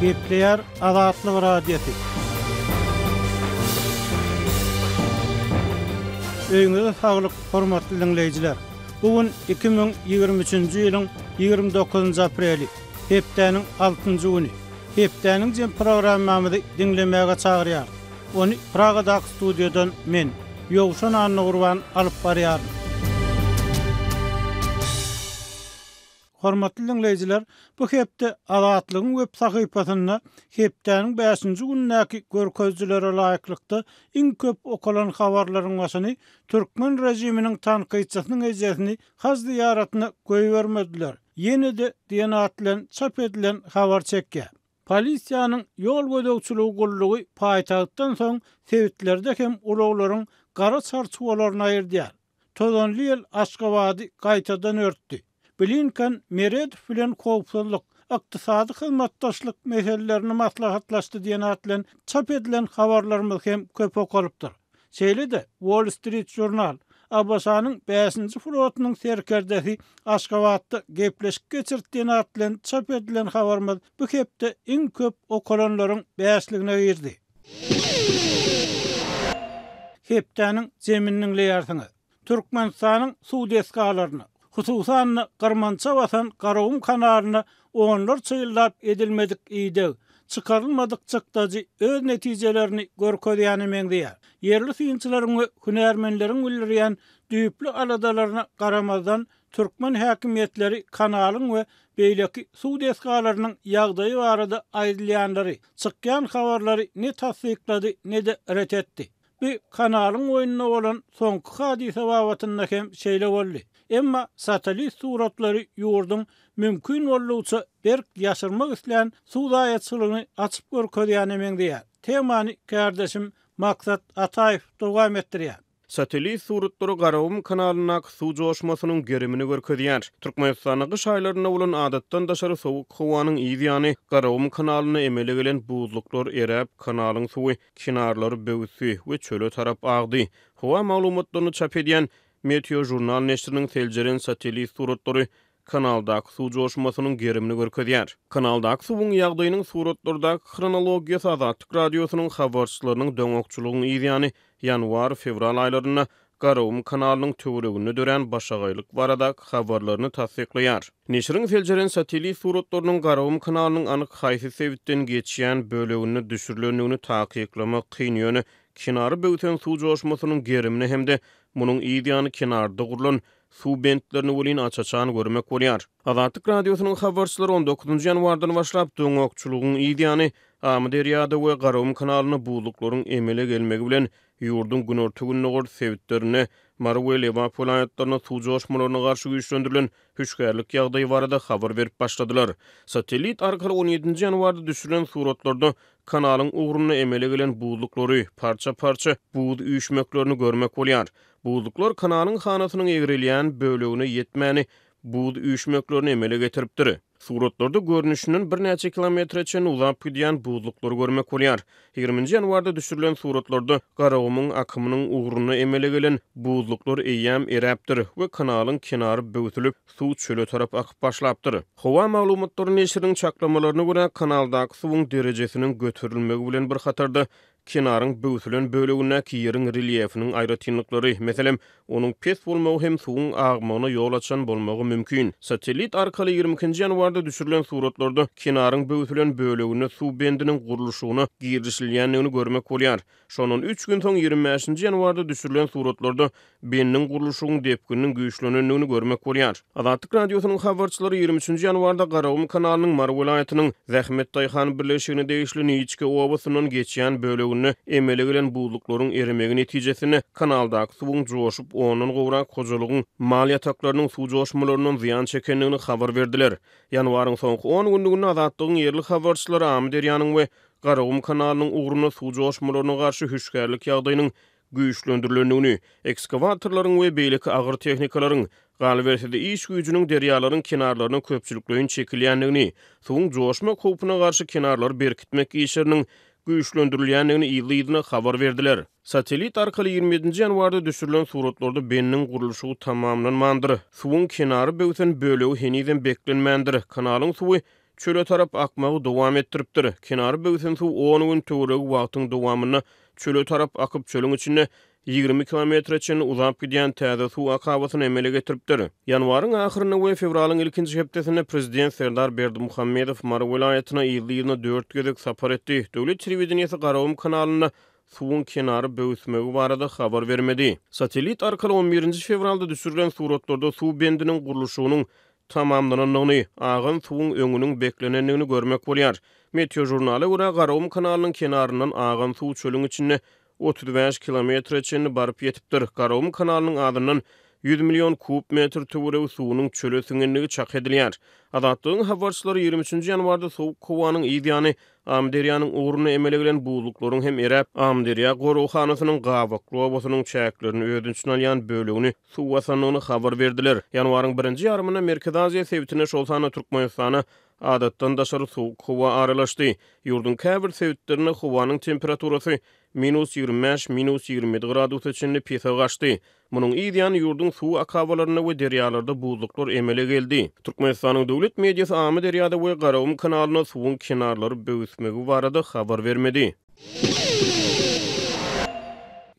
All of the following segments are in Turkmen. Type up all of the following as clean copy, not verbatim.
Gepleýär Azatlyk Radiosy. Öýüňize saglyk, hormatly diňleýjiler! Bu gün 2023-nji ýylyň 29-njy apreli, hepdäniň altynjy güni. Hepdäniň jem programmamyzy diňlemäge çagyrýarys. Ony Pragadaky studiýadan men, Ýowşan Annagurban alyp barýaryn. Hormatly diňleýjiler, bu hepde Azatlygyň web sahypasynda hepdäniň bäşinji günündäki görkezijilere laýyklykda iň köp okalan habarlaryň başyny türkmen režiminiň tankytçysynyň ejesini haj zyýaratyna goýbermediler, ýene-de diýen at bilen çap edilen habar çekýär. Polisiýanyň ýol gözegçiligi gullugy paýtagtdan soň sebitlerde hem ulaglaryň gara çarçuwalaryny aýyrdýar. Tozanly ýel Aşgabady gaýtadan örtdi. Blinken Meredow bilen howpsuzlyk, ykdysady hyzmatdaşlyk meselelerini maslahatlaşdy diýen at bilen çap edilen habarlarymyz hem köp okalypdyr. Şeýle-de Wall Street Journal, ABŞ-nyň bäşinji flotunyň serkerdesi Aşgabatda gepleşik geçirdi diýen at bilen çap edilen habarymyz bu hepde iň köp okalanlaryň bäşligine girdi. Hepdäniň jemini diňleýärsiňiz. Türkmenistanyň suw desgalaryna, hususan-da, gyrmança basan Garagum kanalyna onlarça ýyllap edilmedik ideg, çykarylmadyk çykdajy öz netijelerini görkezýäne meňzeýär. Ýerli synçylaryň we hünärmenleriň bildirýän düýpli aladalaryna garamazdan, türkmen häkimiýetleri kanalyň we beýleki suw desgalarynyň ýagdaýy barada aýdylýanlary, çykýan habarlary ne tassyklady, ne-de ret etdi. Bu kanalyň boýunda bolan soňky hadysa babatynda hem şeýle boldy. Emma satellit suratlary ýurduň mümkin boldugyça berk ýaşyrmak islän suw zaýaçylygyny açyp görkezýäne meňzeýär. Temany kärdeşim Maksat Ataýew dowam etdirýär. Satellit suratlary Garagum kanalyndaky suw joşmasynyň gerimini görkezýär. Türkmenistanda gyş aýlarynda bolan adatdan daşary sowuk howanyň yz ýany Garagum kanalynda emele gelen buzluklar eräp, kanalyň suwy kenarlary böwüsdi we çöle tarap agdy. Howa maglumatlaryny çap edýän Meteožurnal neşiriniň seljeren satellit suratlary kanaldaky suw joşmasynyň gerimini görkezýär. Kanaldaky suwuň ýagdaýynyň suratlardaky hronologiýasy Azatlyk Radiosynyň habarçylarynyň doňakçylygyň yzýany ýanwar-fewral aýlarynda Garagum kanalynyň töwereginde dörän başagaýlyk baradaky habarlaryny tassyklaýar. Neşiriň seljeren satellit suratlarynyň Garagum kanalynyň anyk haýsy sebitden geçýän böleginde düşürilendigini takyklamak kyn, ýöne kenary böwsen suw joşmasynyň gerimini hem-de munuň yzýany kenarda gurlan suw bentlerini welin aç-açan görmek bolýar. Azatlyk Radiosynyň habarçylary on dokuzynjy ýanwardan başlap doňakçylygyň yzýany Amyderýada we Garagum kanalynda buzluklaryň emele gelmegi bilen Ýurduň günorta-gündogar sebitlerinde, Mary we Lebap welaýatlarynda suw joşmalaryna garşy güýçlendirilen hüşgärlik ýagdaýy barada habar berip başladylar. Satellit arkaly on ýedinji ýanwarda düşürilen suratlarda kanalyň ugrunda emele gelen buzluklary, parça-parça buz üýşmeklerini görmek bolýar. Buzluklar kanalyň hanasynyň egrelýän bölegine ýetmäni buz üýşmeklerini emele getiripdir. Suratlarda görnüşinden birnäçe kilometre çenli uzap gidýän buzluklary görmek bolýar. Ýigriminji ýanwarda düşürilen suratlarda Garagumuň akymynyň ugrunda emele gelen buzluklar eýýäm eräpdir we kanalyň kenary böwsülip, suw çöle tarap akyp başlapdyr. Howa maglumatlary neşiriniň çaklamalaryna görä, kanaldaky suwuň derejesiniň göterilmegi bilen bir hatarda Kenaryň böwsülen bölegindäki ýeriň relýefiniň aýratynlyklary, meselem, onuň pes bolmagy hem suwuň agmagyna ýol açan bolmagy mümkin. Satellit arkaly 22-nji ýanwarda düşürilen suratlarda kenaryň böwsülen böleginde suw bendiniň gurluşygyna girişilýändigini görmek bolýar. Şondan üç gün soň, 25-nji ýanwarda düşürilen suratlarda Bendiň gurluşygyň depgininiň güýçlenendigini görmek bolýar. Azatlyk Radiosynyň habarçylary 23-nji ýanwarda Garagum kanalynyň Mary welaýatynyň Zähmet daýhan birleşigine degişli Niçke obasyndan geçýän böleginde emele gelen buzluklaryň eremegi netijesinde kanaldaky suwuň joşup, ondan gowrak hojalygyň mal ýataklarynyň suw joşmalaryndan zyýan çekendigini habar berdiler. Ýanwaryň soňky on günlüginde Azatlygyň ýerli habarçylary Amyderýanyň we Garagum kanalynyň ugrunda suw joşmalaryna garşy hüşgärlik ýagdaýynyň güýçlendirilendigini, ekskawatorlaryň we beýleki agyr tehnikalaryň, galyberse-de iş güýjüniň derýalaryň kenarlaryna köpçülikleýin çekilýändigini, suwuň joşmak howpuna garşy kenarlary berkitmek işleriniň güýçlendirilýändigini yzly-yzyna habar berdiler. Satellit arkaly 27-nji ýanwarda düşürilen suratlarda bendiň gurluşygy tamamlanmandyr, suwuň kenary böwsen bölegi henizem beklenmändir, kanalyň suwy. çöle tarap akmagy dowam etdiripdir. Kenary böwsen suw on gün töweregi wagtyň dowamynda çöle tarap akyp, çölüň içinde 20 kilometre çenli uzap gidýän täze suw akabasyny emele getiripdir. Ýanwaryň ahyrynda we fewralyň ilkinji hepdesinde prezident Serdar Berdimuhamedow Mary welaýatyna yzly-yzyna dört gezek sapar etdi. Döwlet telewideniýesi Garagum kanalynda suwuň kenary böwüsmegi barada habar bermedi. Satellit arkaly on birinji fewralda düşürilen suratlarda suw bendiniň gurluşygynyň tamamlanandygyny, agan suwuň öňüniň beklenendigini görmek bolýar. Meteožurnala görä, Garagum kanalynyň kenaryndan agan suw çölüň içinde 35 kilometre çenli baryp ýetipdir. Garagum kanalynyň azyndan 100 million kub metr töweregi suwunyň çöle siňendigi çak edilýär. Azatlygyň habarçylary 23 ýanwarda sowuk howanyň yz ýany Amyderýanyň ugrunda emele gelen buzluklaryň hem eräp, Amyderýa goraghanasynyň Gabakly obasynyň çäklerini öz içine alýan bölegini suw basandygyny habar berdiler. Ýanwaryň birinji ýarymynda Merkezi Aziýa sebitine, şol sanda Türkmenistana adatdan daşary sowuk howa aralaşdy. Ýurduň käbir sebitlerinde howanyň temperaturasy minus 25, minus 27 gradusa çenli pese gaçdy. Munuň yz ýany ýurduň suw akabalarynda we derýalarda buzluklar emele geldi. Türkmenistanyň döwlet mediasy Amyderýada we Garagum kanalynda suwuň kenarlary böwüsmegi barada habar bermedi.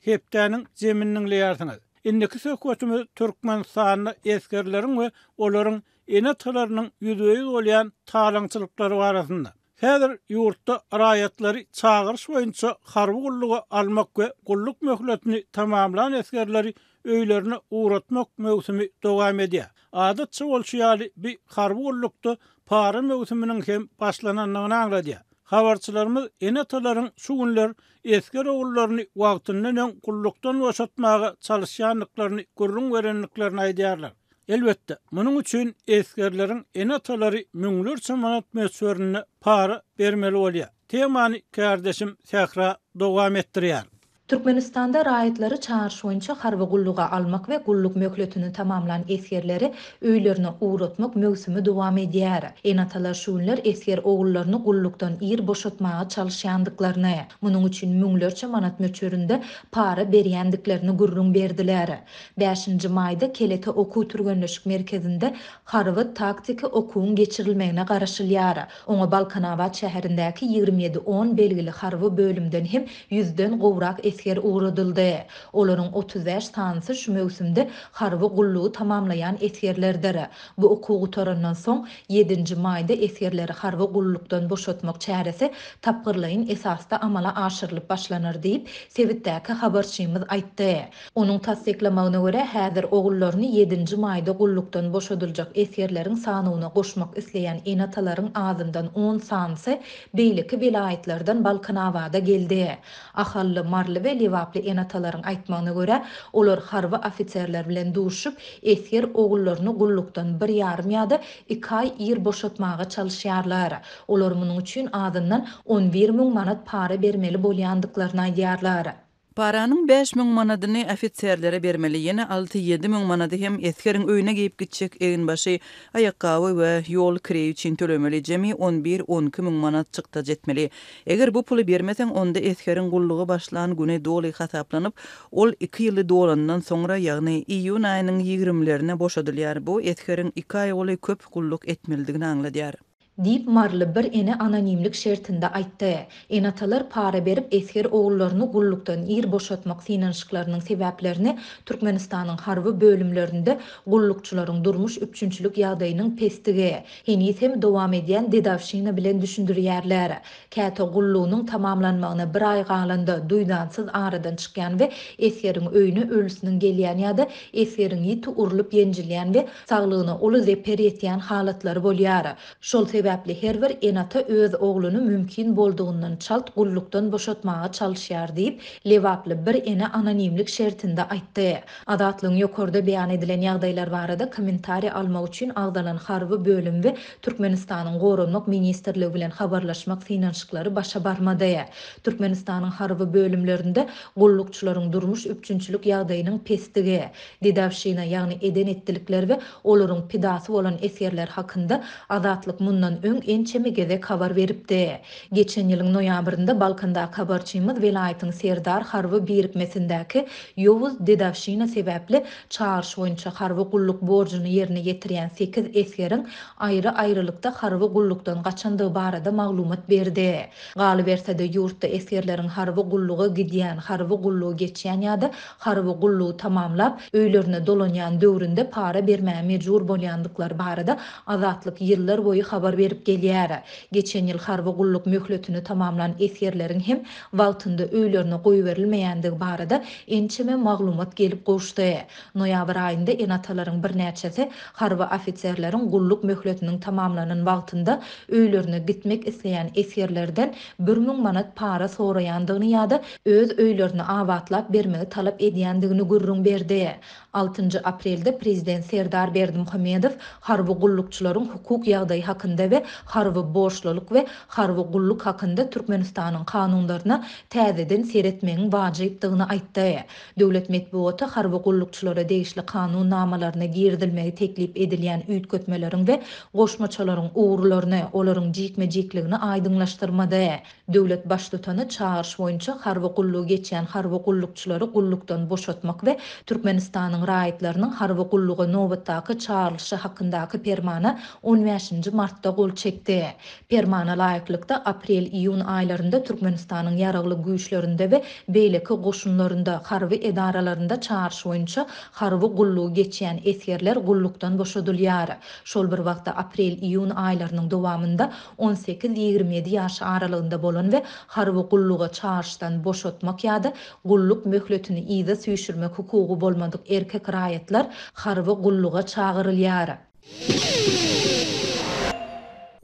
Hepdäniň jemini diňleýärsiňiz. Indiki söhbetimiz Türkmenistanda esgerleriň we olaryň ene-atalarynyň ýüzbe-ýüz bolýan talaňçylyklary barasynda. Häzir ýurtda raýatlary çagyryş boýunça harby gulluga almak we gulluk möhletini tamamlan esgerleri öýlerine ugratmak möwsümi dowam edýär. Adatça bolşy ýaly, bi harby gullukda para möwsüminiň hem başlanandygyny aňladýar. Habarçylarymyz ene-atalaryň şu günler esger ogullaryny wagtyndan öň gullukdan boşatmaga çalyşýandyklaryny gürrüň berendiklerini aýdýarlar. Elbetde, munuň üçin esgerleriň ene-atalary müňlerçe manat möçberinde para bermeli bolýar. Temany kärdeşim Sähra dowam etdirýär. Türkmenistanda raýatlary çagyryş boýunça harby gulluga almak we gulluk möhletini tamamlan esgerleri öýlerine ugratmak möwsümi dowam edýär. Ene-atalar şu günler esger ogullaryny gullukdan ir boşatmaga çalyşýandyklaryny, munuň üçin müňlerçe manat möçberinde para berýändiklerini gürrüň berdiler. Bäşinji maýda Kelete okuw-türgenleşik merkezinde harby-taktiki okuwyň geçirilmegine garaşylýar. Oňa Balkanabat şäherindäki 27 on belgili harby bölümden hem ýüzden gowrak esger ugradyldy. Olaryň 35 sanysy şu möwsümde harby gullugy tamamlaýan esgerlerdir. Bu okuw gutarandan soň, ýedinji maýda esgerleri harby gullukdan boşatmak çäresi tapgyrlaýyn esasda amala aşyrylyp başlanar diýip, sebitdäki habarçymyz aýtdy. Onuň tassyklamagyna görä, häzir ogullaryny ýedinji maýda gullukdan boşadyljak esgerleriň sanawyna goşmak isleýän ene-atalaryň azyndan on sanysy beýleki welaýatlardan Balkanabada geldi. Ahally, maryly we lebaply ene-atalaryň aýtmagyna görä, olar harby ofiserler bilen duşup, esger ogullaryny gullukdan bir ýarym ýa-da iki aý ir boşatmaga çalyşýarlar. Olar munuň üçin azyndan 11 müň manat para bermeli bolýandyklaryny aýdýarlar. Paranyň 5000 manadyny ofiserlere bermeli, ýene alty-ýedi müň manady hem esgeriň öýüne geýip gitjek eginbaşy, aýakgaby we ýol kireýi üçin tölemeli, jemi on bir, on iki müň manat çykdajy etmeli. Eger bu puly bermeseň, onda esgeriň gulluga başlan güni doly hasaplanyp, ol iki ýyly dolandan soňra, ýagny iýun aýynyň ýigrimlerine boşadylýar. Bu esgeriň iki aý golaý köp gulluk etmelidigini aňladýar. Diýip, maryly bir ene anonimlik şertinde aýtdy. Ene-atalar para berip esger ogullaryny gullukdan ir boşatmak synanyşyklarynyň sebäplerini Türkmenistanyň harby bölümlerinde gullukçylaryň durmuş üpjünçilik ýagdaýynyň pesdigi, heniz hem dowam edýän dedowşina bilen düşündirýärler. Käte gullugynyň tamamlanmagyna bir aý galanda, duýdansyz aradan çykýan we esgeriň öýüne ölüsiniň gelýän ýa-da esgeriň ýiti urlup-ýenjilýän we saglygyna uly zeper ýetýän halatlary bolýar. Şol sebäpli her bir ene-ata öz ogluny mümkin boldugyndan çalt gullukdan boşatmaga çalyşýar diýip, lebaply bir ene anonimlik şertinde aýtdy. Azatlygyň ýokarda beýan edilen ýagdaýlar barada kommentariý almak üçin agzalan harby bölüm we Türkmenistanyň Goranmak ministrligi bilen habarlaşmak synanyşyklary başa barmady. Türkmenistanyň harby bölümlerinde gullukçylaryň durmuş üpjünçilik ýagdaýynyň pesdigi, dedowşina, ýagny eden-etdilikler we olaryň pidasy bolan esgerler hakynda Azatlyk mundan. mundan öň ençeme gezek habar beripdi. Geçen ýylyň noýabrynda Balkandaky habarçymyz welaýatyň Serdar harby birikmesindäki ýowuz dedowşina sebäpli çagyryş boýunça harby gulluk borjuny ýerine ýetirýän sekiz esgeriň aýry-aýrylykda harby gullukdan gaçandygy barada maglumat berdi. Galyberse-de, ýurtda esgerleriň harby gulluga gidýän, harby gullugy geçýän ýa-da harby gullugy tamamlap, öýlerine dolanýan döwründe para bermäge mejbur bolýandyklary barada Azatlyk ýyllar boýy habar berip gelýär. Geçen ýyl harby gulluk möhletini tamamlan esgerleriň hem wagtynda öýlerine goýberilmeýändigi barada ençeme maglumat gelip gowuşdy. Noýabr aýynda ene-atalaryň birnäçesi harby ofiserleriň gulluk möhletiniň tamamlanan wagtynda öýlerine gitmek isleýän esgerlerden 1000 manat para soraýandygyny ýa-da öz öýlerini abatlap bermegi talap edýändigini gürrüň berdi. Altynjy aprelde prezident Serdar Berdimuhamedow harby gullukçylaryň hukuk ýagdaýy hakynda we harby borçlulyk we harby gulluk hakynda Türkmenistanyň kanunlaryna täzeden seretmegiň wajypdygyny aýtdy. Döwlet metbugaty harby gullukçylara degişli kanun namalaryna girizilmegi teklip edilýän üýtgetmeleriň we goşmaçalaryň ugurlaryny, olaryň jikme-jikligini aýdyňlaşdyrmady. Döwlet Baştutany çagyryş boýunça harby gullugy geçýän harby gullukçylary gullukdan boşatmak we Türkmenistanyň raýatlarynyň harby gulluga nobatdaky çagyrylyşy hakyndaky Permana on bäşinji martda gol çekdi. Permana laýyklykda, aprel-iýun aýlarynda Türkmenistanyň Ýaragly Güýçlerinde we beýleki goşunlarynda, harby edaralarynda çagyryş boýunça harby gullugy geçýän esgerler gullukdan boşadylýar. Şol bir wagtda, aprel-iýun aýlarynyň dowamynda on sekiz-ýigrimi ýedi ýaş aralygynda bolan we harby gulluga çagyryşdan boşatmak ýa-da gulluk möhletini yza süýşürmek hukugy bolmadyk erkek raýatlar harby gulluga çagyrylýar.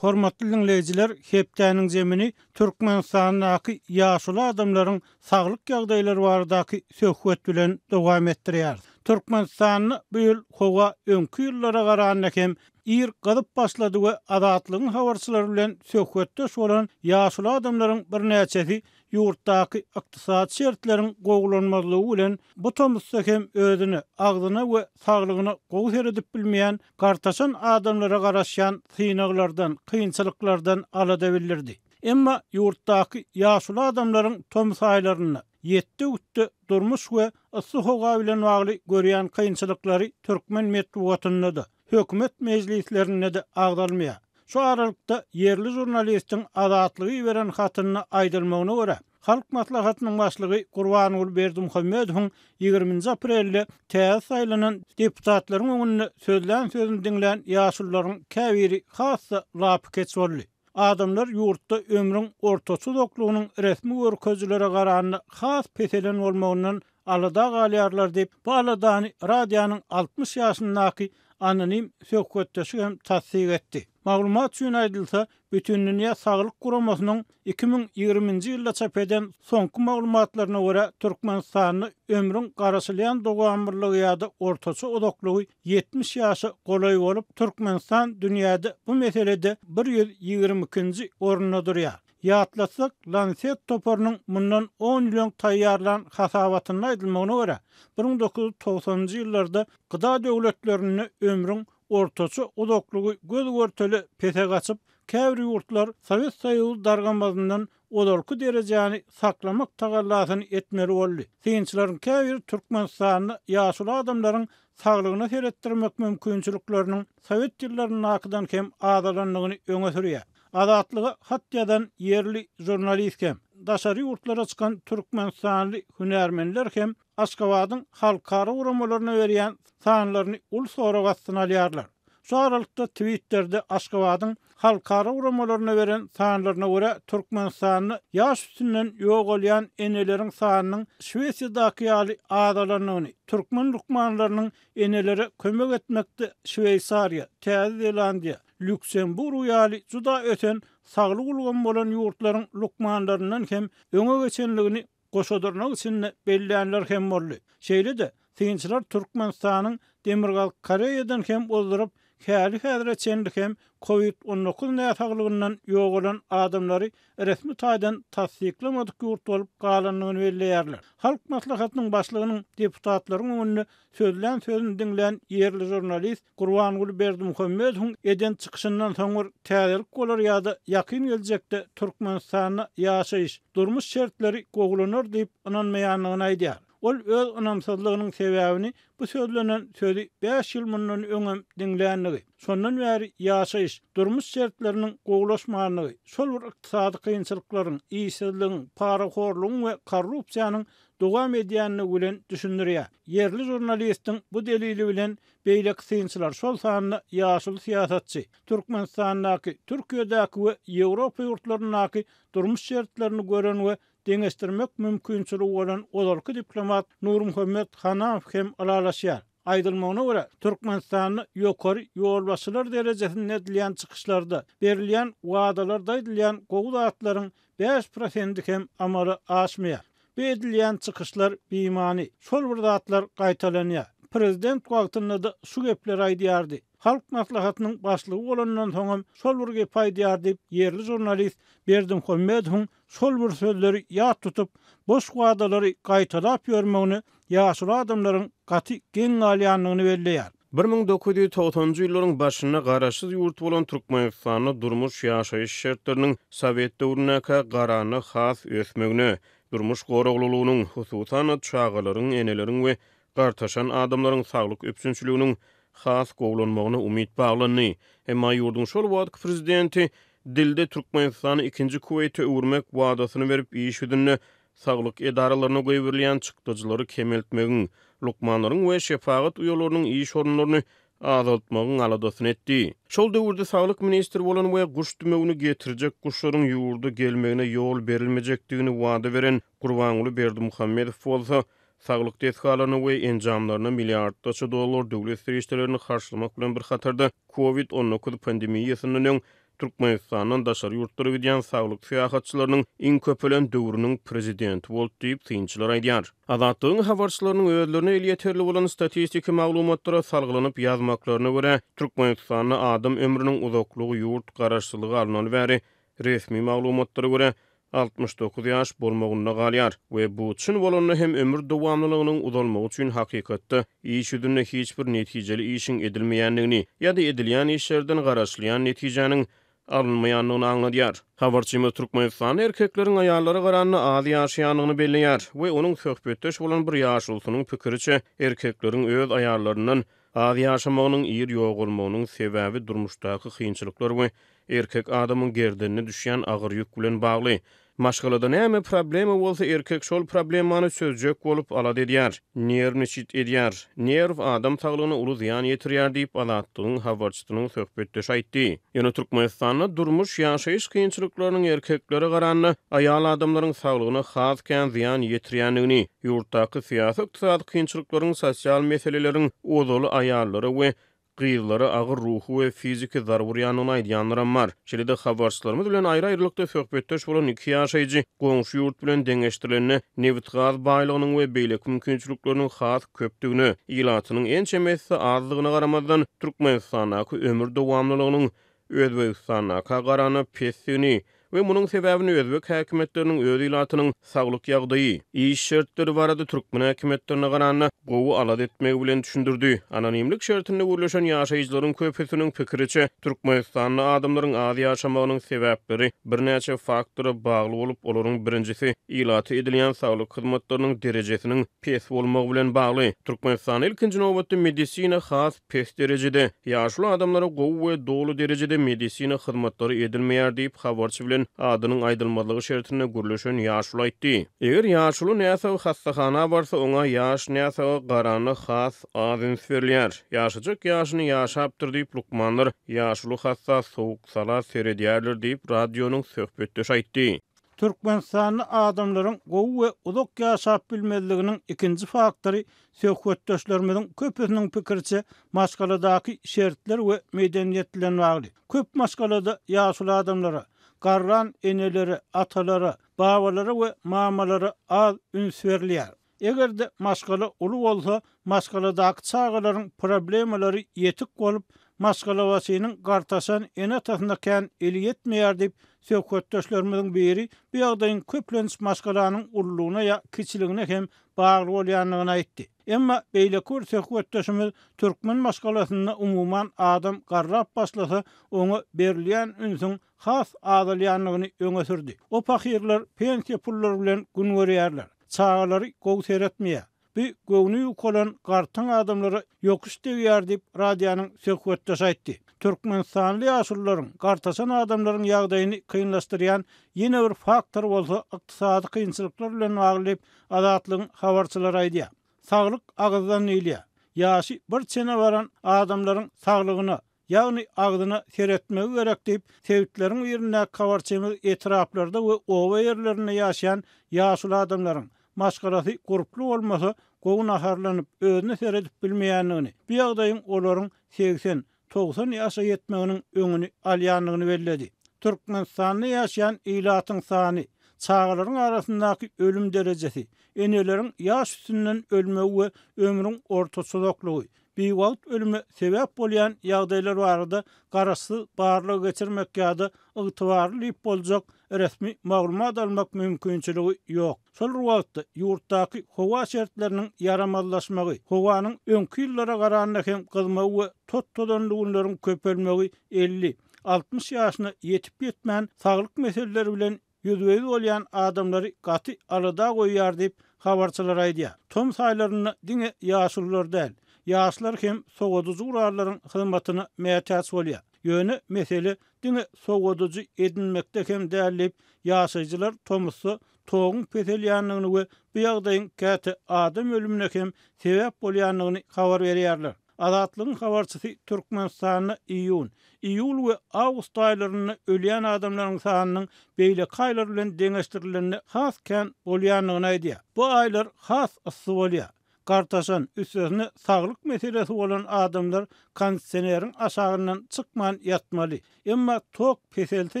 Hormatly diňleýjiler, hepdäniň zemini Türkmenistandaky ýaşuly adamlaryň saglyk ýagdaýlary baradaky söhbet bilen dowam etdirýäris. Türkmenistanda bu ýyl howa öňki ýyllara garanda hem ir gyzyp başlady we Azatlygyň habarçylary bilen söhbetdeş bolan ýaşuly adamlaryň birnäçesi ýurtdaky ykdysady şertleriň gowulanmazlygy bilen bu tomusda hem özüne, agzyna we saglygyna gowy seredip bilmeýän gartaşan adamlara garaşýan synaglardan, kynçylyklardan alada bildirdi. Emma ýurtdaky ýaşuly adamlaryň tomus aýlarynda ýetde-gütde durmuş we yssy howa bilen bagly görýän kynçylyklary türkmen metbugatynda-da, hökümet mejlislerinde-de agzalmaýar. Şu aralykda, ýerli žurnalistiň Azatlyga iberen hatynda aýdylmagyna görä, Halk Maslahatynyň Başlygy Gurbanguly Berdimuhamedowyň ýigriminji aprelde täze saýlanan deputatlaryň öňünde sözlän sözüni diňlän ýaşulularyň käbiri has-da lapykeç boldy. Adamlar ýurtda ömrüň ortaça uzaklygynyň resmi görkezijilere garanda has peselen bolmagyndan alada galýarlar diýip, bu aladany radionyň 60 ýaşyndaky anonim söhbetdeşi hem tassyk etdi. Maglumat üçin aýdylsa, Bütindünýä Saglyk Guramasynyň 2020-nji ýylda çap eden soňky maglumatlaryna görä, Türkmenistanda ömrüň garaşylýan dowamlylygy ýa-da ortaça uzaklygy 70 ýaşa golaý bolup, Türkmenistan dünýäde bu meselede 122-nji orunda durýar. Ýatlatsak, Lancet toparynyň mundan on ýyl öň taýýarlan hasabatynda aýdylmagyna görä, 1990-njy ýyllarda gda döwletlerinde ömrüň ortaça uzaklygy göz-görtele pese gaçyp, käbir ýurtlar Sowet Soýuzy dargamazyndan ozalky derejäni saklamak tagallasyny etmeli boldy. Synçylaryň käbiri Türkmenistanda ýaşuly adamlaryň saglygyna seretdirmek mümkinçilikleriniň sowet ýyllaryndakydan hem azalandygyny öňe sürýär. Azatlyga hat ýazan ýerli žurnalist hem, daşary ýurtlara çykan türkmenistanly hünärmenler hem Aşgabadyň halkara guramalaryna berýän sanlaryny uly sorag astyna alýarlar. Şu aralykda Twitterde Aşgabadyň halkara guramalaryna beren sanlaryna görä Türkmenistanda ýaş üstünden ýogalýan eneleriň sanynyň Şwesiýadaky ýaly azalandygyny, türkmen lukmanlarynyň enelere kömek etmekde Şweýsariýa, Täze Zelandiýa, Lýuksemburg ýaly juda ösen saglyk ulgamy bolan ýurtlaryň lukmanlaryndan hem öňe geçendigini goşa dyrnak içinde bellänler hem boldy. Şeýle-de, synçylar Türkmenistanyň Demirgazyk Koreýadan hem ozduryp, häli-häzire çenli hem Covid 19 näsaglygyndan ýogalan adamlary resmi taýdan tassyklamadyk ýurt bolup galandygyny belleýärler. Halk Maslahatynyň başlygynyň deputatlaryň öňünde sözlän sözüni diňlän ýerli žurnalist Gurbanguly Berdimuhamedowyň eden çykyşyndan soň bir täzelik bolar ýa-da ýakyn geljekde Türkmenistanda ýaşaýyş, durmuş şertleri gowulanar diýip ynanmaýandygyny aýdýar. Ol öz ynamsyzlygynyň sebäbini bu sözlenen sözi bäş ýyl mundan öňem diňländigi, şondan bäri ýaşaýyş, durmuş şertleriniň gowulaşmandygy, şol bir ykdysady kynçylyklaryň, işsizligiň, parahorlugyň we korrupsiýanyň dowam edýändigi bilen düşündirýär. Ýerli žurnalistiň bu delili bilen beýleki synçylar, şol sanda ýaşuly syýasatçy, Türkmenistandaky, Türkiýedäki we Ýewropa ýurtlaryndaky durmuş şertlerini gören we deňeşdirmek mümkinçiligi bolan ozalky diplomat Nurmuhammet Hanamow hem ylalaşýar. Aýdylmagyna görä, Türkmenistanda ýokary ýolbaşçylar derejesinde edilýän çykyşlarda, berilýän wadalarda aýdylýan gowy zatlaryň bäş prosendi hem amala aşmaýar. Bu edilýän çykyşlar bimany, şol bir zatlar gaýtalanýar. Prezident wagtynda-da şu gepleri aýdýardy. Halk Maslahatynyň başlygy bolandan soňam şol bir gepi aýdýar diýip, ýerli žurnalist Berdimuhamedowyň şol bir sözleri ýat tutup, boş wadalary gaýtalap ýörmegine ýaşuly adamlaryň gaty geň galýandygyny belleýär. 1990-njy ýyllaryň başynda garaşsyz ýurt bolan Türkmenistanda durmuş-ýaşaýyş şertleriniň sowet döwründäkä garanda has ösmegine, durmuş goraglylygynyň, hususan-da, çagalaryň, eneleriň we gartaşan adamlaryň saglyk üpjünçiliginiň has gowulanmagyna umyt baglandy. Emma ýurduň şol wagtky prezidenti dilde Türkmenistany ikinji Kuweýte öwürmek wadasyny berip, iş ýüzünde saglyk edaralaryna goýberilýän çykdajylary kemeltmegiň, lukmanlaryň we şepagat uýalarynyň iş orunlaryny azaltmagyň aladasyny etdi. Şol döwürde saglyk ministri bolan we guş dümewini getirjek guşlaryň ýurda gelmegine ýol berilmejekdigini wada beren Gurbanguly Berdimuhamedow bolsa, saglyk desgalaryna we enjamlaryna milliardlarça dollar döwlet serişdelerini harçlamak bilen bir hatarda, Covid 19 pandemiýasyndan öň Türkmenistandan daşary ýurtlara gidýän saglyk syýahatçylarynyň iň köpelen döwrüniň prezidenti boldy diýip, synçylar aýdýar. Azatlygyň habarçylarynyň özlerine elýeterli bolan statistiki maglumatlara salgylanyp ýazmaklaryna görä, Türkmenistanda adam ömrüniň uzaklygy ýurt garaşsyzlygy alnaly bäri resmi maglumatlara görä, 69 ýaş bolmagynda galýar we bu çyn bolanda hem ömür dowamlylygynyň uzalmagy üçin hakykatda iş ýüzünde hiç bir netijeli işiň edilmeýändigini ýa-da edilýän işlerden garaşylýan netijäniň alynmaýandygyny aňladýar. Habarçymyz Türkmenistanda erkekleriň aýallara garanda az ýaşaýandygyny belleýär we onuň söhbetdeş bolan bir ýaşulusynyň pikiriçe, erkekleriň öz aýallaryndan Az ýaşamagynyň, ir ýogalmagynyň sebäbi durmuşdaky kynçylyklar we erkek adamyň gerdenine düşýän agyr ýük bilen bagly. Maşgalada näme problema bolsa erkek şol problemany çözjek bolup alada edýär, nerwniçit edýär. Nerw adam saglygyna uly zyýan ýetirýär diýip Azatlygyň habarçysynyň söhbetdeşi aýtdy. Ýöne Türkmenistanda durmuş, ýaşaýyş kynçylyklarynyň erkeklere garanda aýal adamlaryň saglygyna has kän zyýan ýetirýändigini, Ýurtdaky syýasy-ykdysady kynçylyklaryň, sosial meseleleriň ozaly aýallara we gyzlara agyr ruhy we fiziki zarba urýandygyny aýdýanlaram bar. Şeýle-de habarçylarymyz bilen aýry-aýrylykda söhbetdeş bolan iki ýaşaýjy goňşy ýurt bilen deňeşdirilende nebit-gaz baýlygynyň we beýleki mümkinçilikleriniň has köpdügine, ilatynyň ençeme esse azdygyna garamazdan, Türkmenistandaky ömür dowamlylygynyň Özbegistandaka garanda pesdigini we munuň sebäbini özbek häkimiýetleriniň öz ilatynyň saglyk ýagdaýy, iş şertleri barada türkmen häkimiýetlerine garanda gowy alada etmegi bilen düşündirdi. Anonimlik şertinde gürleşen ýaşaýjylaryň köpüsiniň pikiriçe, Türkmenistanda adamlaryň az ýaşamagynyň sebäpleri birnäçe faktora bagly bolup, olaryň birinjisi ilata edilýän saglyk hyzmatlarynyň derejesiniň pes bolmagy bilen bagly. Türkmenistanda ilkinji nobatda medisina has Pes derejede, ýaşuly adamlara gowy we doly derejede medisina hyzmatlary edilmeýär diýip, habarçy bilen adynyň aýdylmazlygy şertinde gürleşen ýaşuly aýtdy. Eger ýaşuly näsag hassahana barsa, oňa ýaş näsaga garanda has az üns berilýär. Ýaşajak ýaşyny ýaşapdyr diýip, lukmanlar ýaşuly hassa sowuk-sala seredýärler diýip, radionyň söhbetdeşi aýtdy. Türkmenistanda adamlaryň gowy we uzak ýaşap bilmezliginiň ikinji faktory söhbetdeşlerimiziň köpüsiniň pikiriçe maşgaladaky şertler we medeniýet bilen bagly. Köp maşgalada ýaşuly adamlara, garran enelere, atalara, babalara we mamalara az üns berilýär. Eger-de maşgala uly bolsa, maşgaladaky çagalaryň problemalary ýetik bolup, Maşgalabaşynyň gartaşan ene-atasyna kän eli ýetmeýär diýip, söhbetdeşlerimiziň biri bu ýagdaýyň köplenç maşgalanyň ululygyna ýa kiçiligine hem bagly bolýandygyny aýtdy. Emma beýleki bir söhbetdeşimiz türkmen maşgalasynda umuman adam garrap başlasa, oňa berilýän ünsüň has azalýandygyny öňe sürdi. O pahyrlar pensiýa pullary bilen gün görýärler. Çagalary gowy seretmeýär. Bu göwni ýukalan gartaň adamlara ýokuş degýär diýip, radionyň söhbetdeşi aýtdy. Türkmenistanly ýaşulularyň, gartaşan adamlaryň ýagdaýyny kynlaşdyrýan ýene bir faktor bolsa ykdysady kynçylyklar bilen bagly diýip, Azatlygyň habarçylary aýdýar. Saglyk agyzdan diýilýär. Ýaşy bir çene baran adamlaryň saglygyna, ýagny agzyna seretmegi gerek diýip, sebitleriň birindäki habarçymyz etraplarda we oba ýerlerinde ýaşaýan ýaşuly adamlaryň, maşgalasy gurply bolmasa, gowy naharlanyp, özüne seredip bilmeýändigini, bu ýagdaýyň olaryň 80, 90 ýaşa ýetmeginiň öňüni alýandygyny belledi. Türkmenistanda ýaşaýan ilatyň sany, çagalaryň arasyndaky ölüm derejesi, eneleriň ýaş üstünden ölmegi we ömrüň ortaça uzaklygy, biwagt ölüme sebäp bolýan ýagdaýlar barada garaşsyz barlag geçirmek ýa-da ygtybarly diýip boljak resmi maglumat almak mümkinçiligi ýok. Şol bir wagtda, ýurtdaky howa şertleriniň ýaramazlaşmagy, howanyň öňki ýyllara garanda hem gyzmagy we tot-tozanly günleriň köpelmegi 50, 60 ýaşyna ýetip-ýetmän saglyk meseleleri bilen ýüzbe-ýüz bolýan adamlary gaty alada goýýar diýip, habarçylar aýdýar. Tomus aýlarynda diňe ýaşulular däl, ýaşlar hem sowadyjy gurallaryň hyzmatyna mätäç bolýar. Ýöne mesele diňe sowadyjy edinmekde hem däl diýip, ýaşaýjylar tomusda toguň peselýändigini we bu ýagdaýyň käte adam ölümine hem sebäp bolýandygyny habar berýärler. Azatlygyň habarçysy Türkmenistanda iýun, iýul we awgust aýlarynda ölýän adamlaryň sanynyň beýleki aýlar bilen deňeşdirilende has kän bolýandygyny aýdýar. Bu aýlar has yssy bolýar. Gartaşan, üstesine saglyk meselesi bolan adamlar kondisioneriň aşagyndan çykman ýatmaly. Emma tok peselse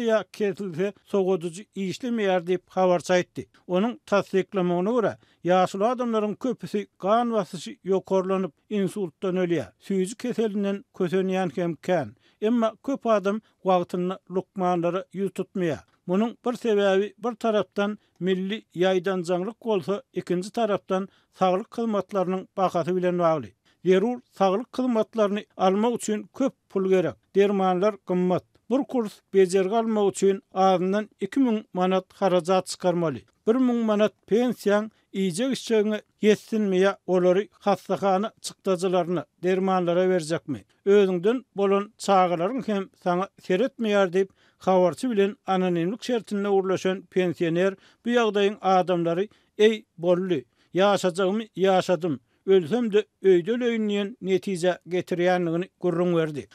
ýa kesilse sowadyjy işlemeýär diýip, habarçy aýtdy. Onuň tassyklamagyna görä, ýaşuly adamlaryň köpüsi gan basyşy ýokarlanyp, insultdan ölýär. Süýji keselinden kösenýän hem kän. Emma köp adam wagtynda lukmanlara ýüz tutmaýar. Munuň bir sebäbi bir tarapdan milli ýaýdanjaňlyk bolsa, ikinji tarapdan saglyk hyzmatlarynyň bahasy bilen bagly. Zerur saglyk hyzmatlaryny almak üçin köp pul gerek. Dermanlar gymmat. Bir kurs bejergi almak üçin azyndan 2000 manat harajat çykarmaly. 1000 manat pensiýaň Iýjek-içjegiňe ýetsinmi ýa olary hassahana çykdajylaryna, dermanlara berjekmi? Özüňden bolan çagalaryň hem saňa seretmeýär diýip, habarçy bilen anonimlik şertinde gürleşen pensioner bu ýagdaýyň adamlary Eý, boldy, ýaşajagymy ýaşadym, Ölsem-de öýde öleýin diýen netijä getirýändigini gürrüň berdi.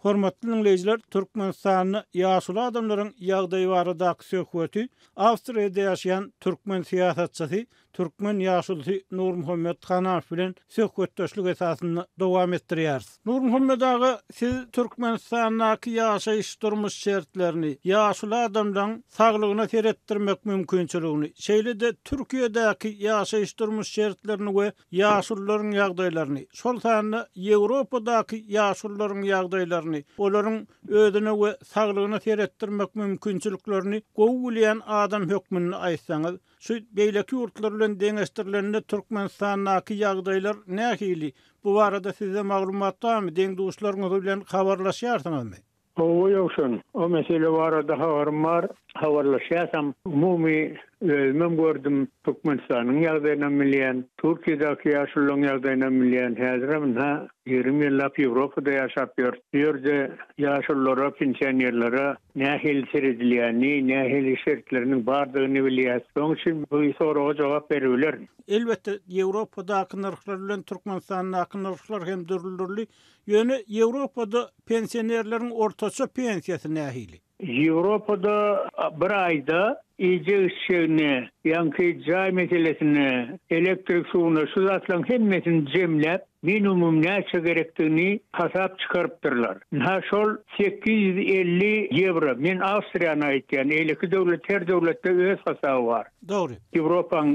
Hormatly diňleýjiler, Türkmenistanda ýaşuly adamlaryň ýagdaýy baradaky söhbeti Awstriýada ýaşaýan türkmen syýasatçysy, türkmen ýaşulusy Nurmuhammet Hanamow bilen söhbetdeşlik esasynda dowam etdirýäris. Nurmuhammet aga, siz Türkmenistandaky ýaşaýyş-durmuş şertlerini, ýaşuly adamlaň saglygyna seretdirmek mümkinçiligini, şeýle-de Türkiýedäki ýaşaýyş-durmuş şertlerini we ýaşulularyň ýagdaýlaryny, şol sanda Ýewropadaky ýaşulularyň ýagdaýlaryny, olaryň özüne we saglygyna seretdirmek mümkinçiliklerini gowy bilýän adam hökmünde aýtsaňyz, Şu beýleki ýurtlar bilen deňeşdirilende Türkmenistandaky ýagdaýlar nähili? Bu barada sizde maglumat barmy, deň-duşlaryňyz bilen habarlaşýarsyňyzmy? Hawa Ýowşan, o mesele barada habarym bar, habarlaşýasam. Umumy özümem gördüm, Türkmenistanyň ýagdaýynam bilýän, Türkiýedäki ýaşulularyň ýagdaýynam bilýän. Häzirem ynha 20 ýyllap Ýewropada ýaşap ýörüs. Bu ýerde ýaşululara, pensionerlere nähili seredilýänini, nähili şertleriniň bardygyny bilýäs. Şonuň üçin bu soraga jogap beribilerin. Elbetde, Ýewropadaky nyrhlar bilen Türkmenistandaky nyrhlar hem dürli-dürli. Ýöne Ýewropada pensionerleriň ortaça pensiýasy nähili? Ýewropada bir aýda iýjek-içjegini, ýaňky jaý meselesini, elektrik suwuny, şu zatlaryň hemmesini jemläp, Minimum näçe gerekdigini hasap çykarypdyrlar. Ynha şol 850 ýewro, men Awstriýany aýtýan, eýleki döwlet her döwletde öz hasaby bar. Dogry. Ýewropaň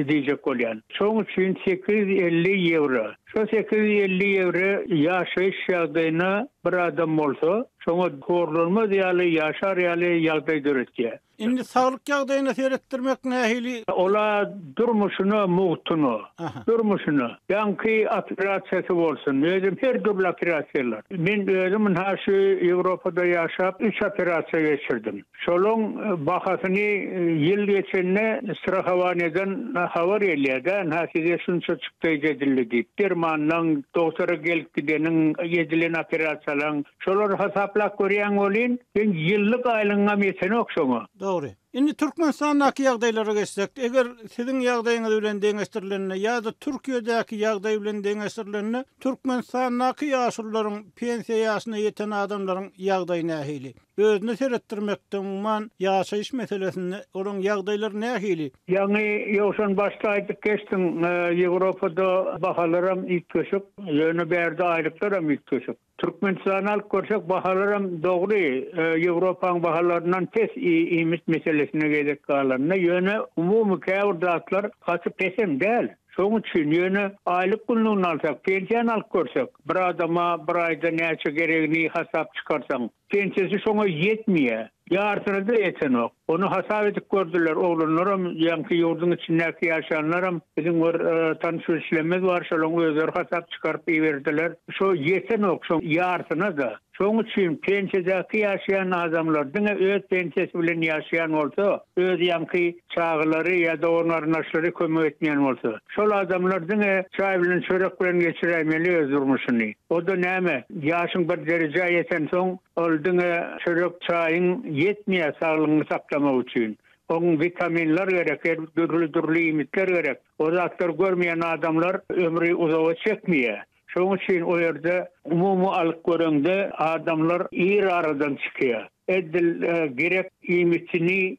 diýjek bolýan. Şoň üçin 850 ýewro. Şo 850 ýewro ýaşaýyş ýagdaýyna bir adam bolsa, şoňa horlanmaz ýaly ýaşar ýaly ýagdaý döretýär. Indi saglyk ýagdaýyna seretdirmek nähili? Ola durmuşyna mugtuna. Durmuşyna. Ýaňky operasiýasy bolsun. Özem her dürli operasiýalar. Men özüm ynha şu Ýewropada ýaşap üç operasiýa geçirdim. Şolaň bahasyny ýyl geçende strahowaniýadan habar gelýär-dä, ynha size şunça çykdaýjy edildi diýip. Dermanlaň, dogtora gelip gideniň, edilen operasiýalaň. Şolary hasaplap görýäň welin, seň ýyllyk aýlygyňam ýetenok şoňa. Dogry. Indi Türkmenistandaky ýagdaýlara geçsek, eger siziň ýagdaýyňyz bilen deňeşdirilende ýa-da Türkiýedäki ýagdaý bilen deňeşdirilende, Türkmenistandaky ýaşulularyň, pensiýa ýaşyna ýeten adamlaryň ýagdaýy nähili? Özüne seretdirmekde, umuman, ýaşaýyş meselesinde olaryň ýagdaýlary nähili? Ýaňy Ýowşan başda aýdyp geçdiň, Ýewropada bahalaram üýtgeşik, ýöne bärde aýlyklaram üýtgeşik. Türkmenistany alyp görsek bahalaram dogry Ýewropaň bahalaryndan pes iýmit meselesine gezek galanda, ýöne umumy käbir zatlar gaty pesem däl. Şoň üçin ýöne aýlyk günlügini alsak, pensiýany alyp görsek, bir adama bir aýda näçe geregini hasap çykarsaň, Pensiýasy şoňa ýetmeýär. Ýarsyna-da ýetenok. Ony hasap edip gördüler. Oglanlaram, ýaňky ýurduň içindäki ýaşanlaram, biziň bir tanyş-bilişlerimiz bar, şolaryň özleri hasap çykaryp iberdiler. Şo ýetenok, şoň ýarsyna-da. Şoň üçin pensiýadaky ýaşaýan adamlar diňe öz pensiýasy bilen ýaşaýan bolsa, öz ýaňky çagalary ýa dogan-garyndaşlary kömek etmeýän bolsa, şol adamlar diňe çaý bilen çörek bilen geçiräýmeli öz durmuşyny. O-da näme, ýaşyň bir derejä ýetensoň, ol diňe çörek, çaýyň ýetmeýär saglygyňy saklamak üçin. Oň witaminler gerek, her dürli-dürli iýmitler gerek. O zatlary görmeýän adamlar ömri uzaga çekmeýär. Şonuň üçin o ýerde umumy alyp göreňde adamlar ir aradan çykýar. Edil gerek iýmitini,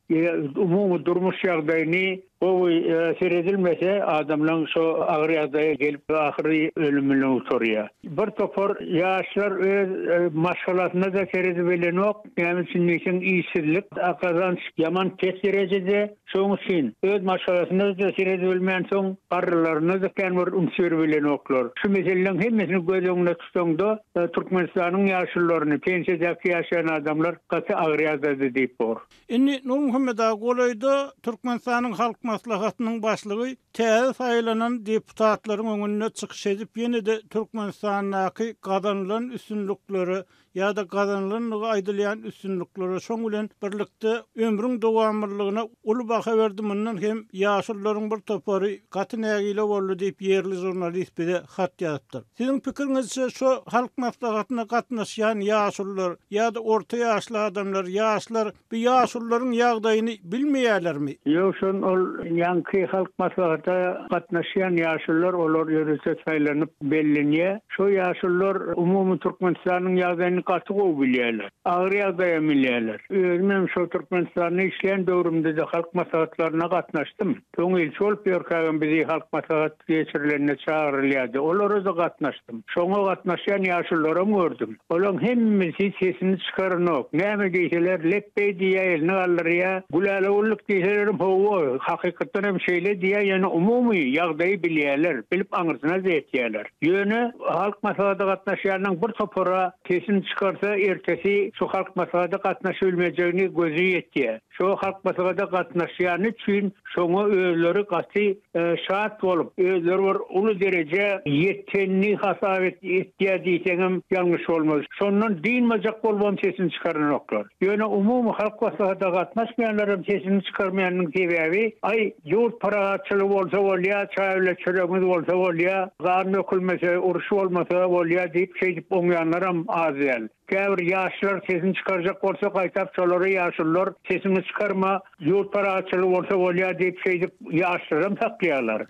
umumy durmuş ýagdaýyny gowy seredilmese adamlaň şo agyr ýagdaýa gelip ahyry ölüm bilen gutarýar. Bir topar ýaşlar öz maşgalasyna-da seredibilenok. Näme üçin diýseň işsizlik, gazanç ýaman pes derejede. Şonuň üçin öz maşgalasyna-da seredibilmänsoň, garrylaryna-da kän bir üns beribilenoklar. Şu meseleleriň hemmesini göz öňünde tutaňda, Türkmenistanyň ýaşulularyny, pensiýadaky ýaşaýan adamlar gaty agyr ýagdaýda diýip bor. Indi Nurmuhammet aga, golaýda Türkmenistanyň Halk Maslahatynyň başlygy täze saýlanan deputatlaryň öňünde çykyş edip, ýene-de Türkmenistandaky gazanylan üstünliklere ýa-da gazanylandygy aýdylýan üstünliklere, şoň bilen birlikde ömrüň dowamlylygyna uly baha berdi, mundan hem ýaşulularyň bir topary gaty nägile boldy diýip, ýerli žurnalist bize hat ýazypdyr. Siziň pikiriňizçe, şo Halk Maslahatyna gatnaşýan ýaşulular ýa-da orta ýaşly adamlar, ýaşlar Bu ýaşulularyň ýagdaýyny bilmeýärlermi? Ýowşan ol ýaňky Halk Maslahata gatnaşýan ýaşulular olar ýörite saýlanyp bellenýär. Şo ýaşulular umumy Türkmenistanyň ýagdaýyny gaty gowy bilýärler. Agyr ýagdaýam bilýärler. Özüm hem şo Türkmenistanda işleýän döwrümde-de Halk Maslahatlaryna gatnaşdym. Soň ilçi bolup ýörkägem bizi Halk Maslahat geçirilende çagyrylýardy. Olara-da gatnaşdym. Şoňa gatnaşýan ýaşulularam gördüm. Olaň hemmesi sesini çykaranok. Näme diýseler, lepbeý diýýär, elini galdyrýar. Gülälewülik diýselerem, hawa, hakykatdan hem şeýle diýýär, ýöne umumy ýagdaýy bilýärler, bilip aňyrsyna-da ýetýärler. Ýöne Halk Maslahata gatnaşýanlaň bir topara sesini çykarsa, ertesi şu Halk Maslahata gatnaşybilmejegini gözi ýetýär. Şo Halk Maslahata gatnaşýany üçin şoňa özleri gaty şat bolup, özleri bir uly derejä ýetenini hasap etýär diýseňem ýalňyş bolmaz. Şondan dynmajak bolubam sesini çykaranoklar. Ýöne umumy Halk Maslahata gatnaşmaýanlaram sesini çykarmaýanynyň sebäbi, aý, ýurt parahatçylygy bolsa bolýar, çaý bilen çöregimiz bolsa bolýar, gan dökülmese, uruş bolmasa bolýar diýip şeýdip oňýanlaram az däl. Käbir ýaşlar sesini çykarjak bolsa gaýtap şolara ýaşulular sesiňi çykarma ýurt parahatçylygy bolsa bolýar diýip şeýdip ýaşlaram saklaýarlar.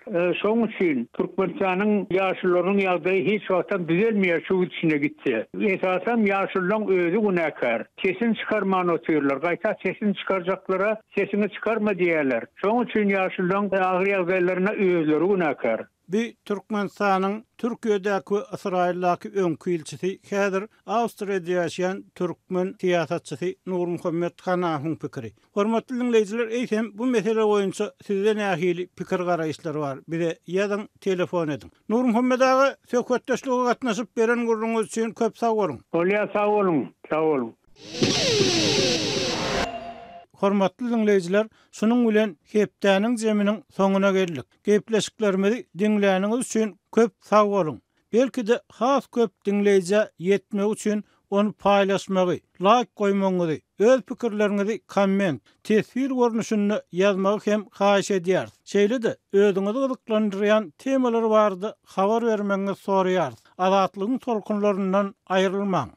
Şoň üçin Türkmenistanyň ýaşulularynyň ýagdaýy hiç wagtam düzelmeýär şu gidişine gitse. Esasam ýaşululaň özi günäkär. Sesini çykarman otyrlar. Gaýta sesini çykarjaklara sesiňi çykarma diýýärler. Şoň üçin ýaşululaň agyr ýagdaýlaryna özleri günäkär. Bu Türkmenistanyň Türkiýedäki we Ysraýyldaky öňki ilçisi, häzir Awstriýada ýaşaýan türkmen syýasatçysy Nurmuhammet Hanahowyň pikiri. Hormatly diňleýjiler, eýsem bu mesele boýunça sizde nähili pikir-garaýyşlar bar? Bize ýazyň, telefon ediň. Nurmuhammet aga, söhbetdeşlige gatnaşyp beren gürrüňiňiz üçin köp sag boluň! Bolýar, sag boluň, sag boluň. Hormatly diňleýjiler, şunuň bilen hepdäniň jeminiň soňuna geldik. Gepleşiklerimizi diňläniňiz üçin köp sag boluň! Belki-de has köp diňleýjä ýetmegi üçin ony paýlaşmagy, laýk goýmagyňyzy, öz pikirleriňizi komment, teswir görnüşinde ýazmagy hem haýyş edýäris. Şeýle-de özüňizi gyzyklandyrýan temalar barada habar bermegiňizi soraýarys. Azatlygyň tolkunlaryndan aýrylmaň!